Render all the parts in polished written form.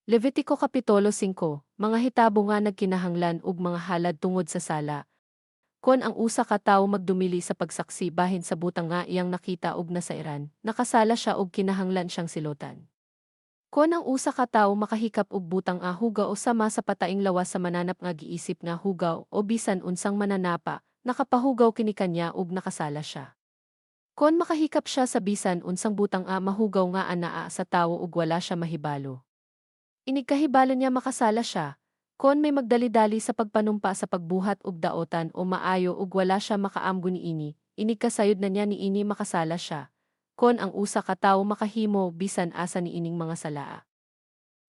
Levitiko Kapitulo 5, Mga hitabo nga nagkinahanglan og mga halad tungod sa sala. Kon ang usa ka tawo magdumili sa pagsaksi bahin sa butang nga iyang nakita ug nasairan, nakasala siya ug kinahanglan siyang silutan. Kon ang usa ka tawo makahikap og butang nga hugaw o sama sa pataing lawas sa mananap nga giisip nga hugaw o bisan unsang mananapa, nakapahugaw kini kanya ug nakasala siya. Kon makahikap siya sa bisan unsang butang nga mahugaw nga anaa sa tawo ug wala siya mahibalo, inig kahibalo niya, makasala siya. Kon may magdali-dali sa pagpanumpa sa pagbuhat og daotan o maayo ug wala siya makaamgo niini, inig kasayod na niya niini, makasala siya. Kon ang usa ka tawo makahimo bisan asa niining mga salaa,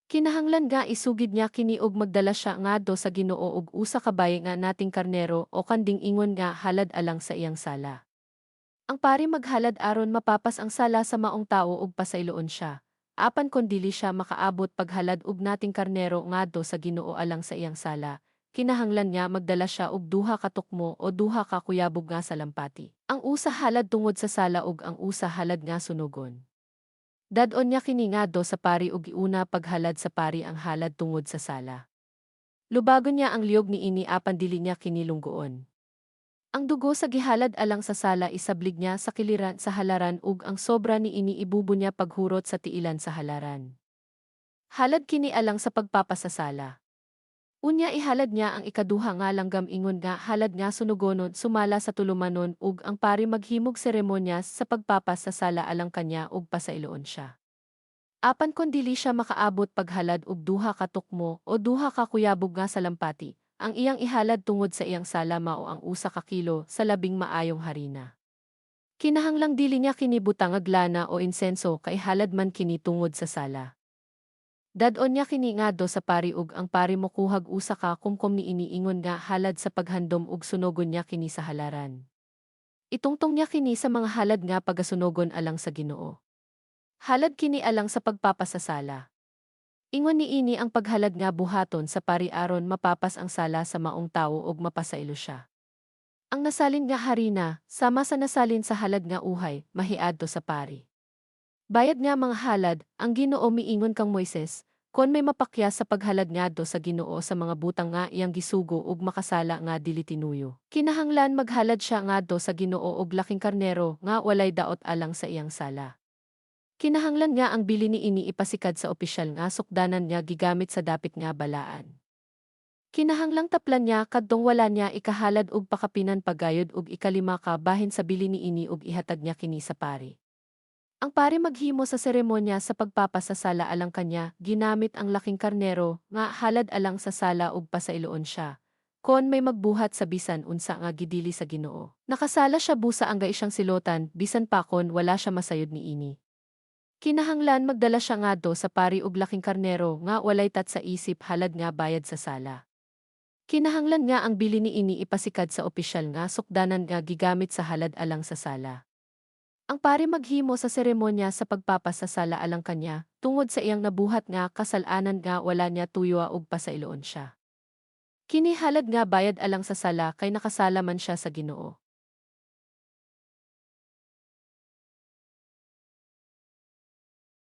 kinahanglan nga isugid niya kini og magdala siya ngadto sa Ginoo og usa ka baye nga nating karnero o kanding ingon nga halad alang sa iyang sala. Ang pari maghalad aron mapapas ang sala sa maong tawo ug pasayloon siya. Apan kon dili siya makaabot paghalad og nating karnero ngadto sa Ginoo alang sa iyang sala, kinahanglan nga magdala siya og duha ka tukmo o duha ka kuyabog nga salampati, ang usa halad tungod sa sala ug ang usa halad nga sunogon. Dad-on niya kini ngadto sa pari ug giuna paghalad sa pari ang halad tungod sa sala. Lubagon niya ang liog niini apan dili niya kini lunggoon. Ang dugo sa gihalad alang sa sala isablig niya sa kiliran sa halaran ug ang sobra niini ibubo niya paghurot sa tiilan sa halaran. Halad kini alang sa pagpapasasala. Unya ihalad niya ang ikaduha nga langgam ingon nga halad nga sunugonon sumala sa tulumanon ug ang pari maghimog seremonyas sa pagpapasasala alang kanya ug pasayloon siya. Apan kon dili siya makaabot paghalad og duha ka tukmo o duha ka kuyabog nga salampati, ang iyang ihalad tungod sa iyang sala mao ang 1 ka kilo sa labing maayong harina. Kinahanglang dili niya kini butangag lana o insenso kay halad man kini tungod sa sala. Dad-on niya kini ngadto sa pari ug ang pari mokuhag 1 ka kumkum niini ingon nga halad sa paghandom ug sunogon niya kini sa halaran. Itungtong niya kini sa mga halad nga pagasunogon alang sa Ginoo. Halad kini alang sa pagpapasasala. Ingon niini ang paghalad nga buhaton sa pari aron mapapas ang sala sa maong tawo ug mapasaylo siya. Ang nasalin nga harina, sama sa nasalin sa halad nga uhay, mahiadto sa pari. Bayad nga mga halad. Ang Ginoo miingon kang Moises, kon may mapakyas sa paghalad ngadto sa Ginoo sa mga butang nga iyang gisugo ug makasala nga dili tinuyo, kinahanglan maghalad siya ngadto sa Ginoo og laking karnero nga walay daot alang sa iyang sala. Kinahanglan nga ang bili niini ipasikad sa opisyal nga sukdanan nga gigamit sa dapit nga balaan. Kinahanglang taplan niya kadtong wala niya ikahalad og pakapinan pagayod og ikalima ka bahin sa bili niini ug ihatag niya kini sa pari. Ang pari maghimo sa seremonya sa pagpapasasala alang kanya ginamit ang laking karnero nga halad alang sa sala ug pasayloon siya. Kon may magbuhat sa bisan unsa nga gidili sa Ginoo, nakasala siya, busa angay siyang silotan bisan pa kon wala siya masayod niini. Kinahanglan magdala siya ngadto sa pari og laking karnero nga walay tatsa isip halad nga bayad sa sala. Kinahanglan nga ang bili niini ipasikad sa opisyal nga sukdanan nga gigamit sa halad alang sa sala. Ang pari maghimo sa seremonya sa pagpapasasala alang kanya tungod sa iyang nabuhat nga kasal-anan nga wala niya tuyoa ug pasayloon siya. Kini halad nga bayad alang sa sala kay nakasala man siya sa Ginoo.